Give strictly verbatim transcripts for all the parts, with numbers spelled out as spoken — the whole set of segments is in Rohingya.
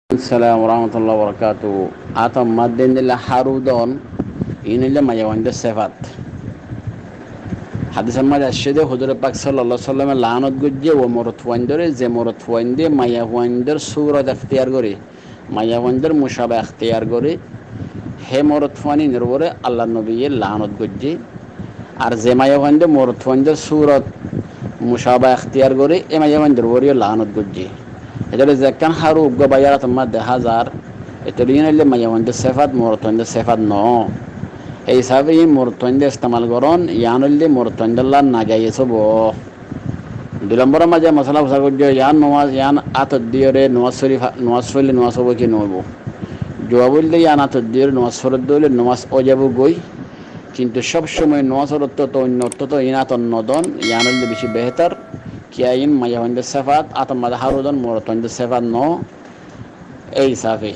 Assalamu warahmatullahi wabarakatuhu. Átor maze endilla háru don, iín óilde maiyafuaindór sefat. Hádisor maze aiccé dé, huzure pak sallallahu alaihi wasallame laánot goijjé ó morotfuaindóre, ze morotfuainde maiyafuaindór surot ektiyar goré, maiyafuaindór mucaba ektiyar goré, hé morotfuain inor uore Allar nobiye laánot goijjé. Ar ze maiyafuainde morotfuaindór surot mucaba ektiyar goré, é maiyafuaindór uoreó laánot goijjé. Hétolla zekkán háru uggúa báiyor átor maze dehá zar, hétolla iín óilde maiyafuaindór sefat, morotfuaindór sefat noó. Hé hísafe iín morotfuainde estemal gorón, yián óilde morotfuaindólla najayes óibo. Dui lombóror maze mosala fusár goijjó, yián nomás, yián átot diyóre nomás fori fa-, nomás foille nomás óibo ki noóibo? Juab óilde yián átot diyóre nomás foredde óile nomás ói zaibou goi. Kintu sób somoi nomásor ottót, oinno ottót iín átot nodon, yián óilde beci behétor. Kiyá iín maiyafuaindór sefat, átor maze háru don, morotfuaindór sefat noó. Ei hísafe.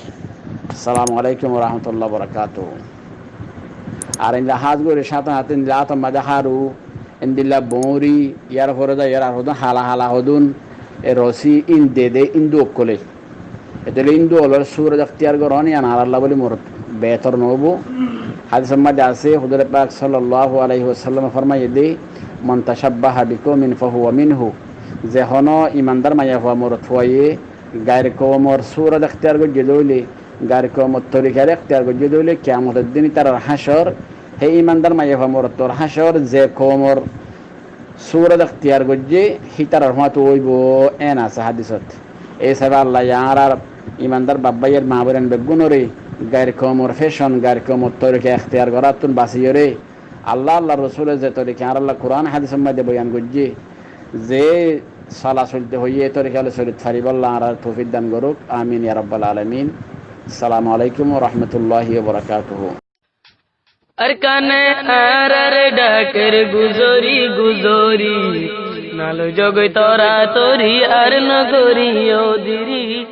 Assalamu alaikum warahmatullahi wabarakatuhu. Ar endilla hás gorí sáte sáte endilla átor maze háru, endilla boóñri, yar fore de, yar ar hodún hala hala hodún, e rosí iín de de Hindu ókkole. Hétolla Hindu ókkolor surot ektiyar gorón, yián añáralla bóli morot behétor noóibo. Hádisor maze asé, huzure pak sallallahu alaihi wasallame formaiyé dé, "Man tashabbaha biqaumin fahuwa minhu." Ze honó imandar maiyafua morotfuaye gair koumor surot ektiyar goijjé dé óile, gair koumor torikare ektiyar goijjé dé óile, kiyamotor din ítarar hácor, hé imandar maiyafua morotfuar hácor ze koumor surot ektiyar goijjé, hítarar fúañtu óibo, en asé hádisot. Ei hísafe Allaye añárar imandar baf báiyor, maa bóinain beggúnoré gair koumor fecon, gair koumor torika ektiyar goráttun basiyóre, Alla, Allar rosule ze torika añáralla Kuran hádisor maze boyan goijjé, ze sola soilte hoiyé, e torika loi solit faribólla añárare toufik dan gorouk. Amin ya rabbal alamin. Assalamu alaikum warahmatullahi wabarakatuhu. Arkane añárar dhaker guzori guzori, naloi zogoi toratori ar nogori odiri.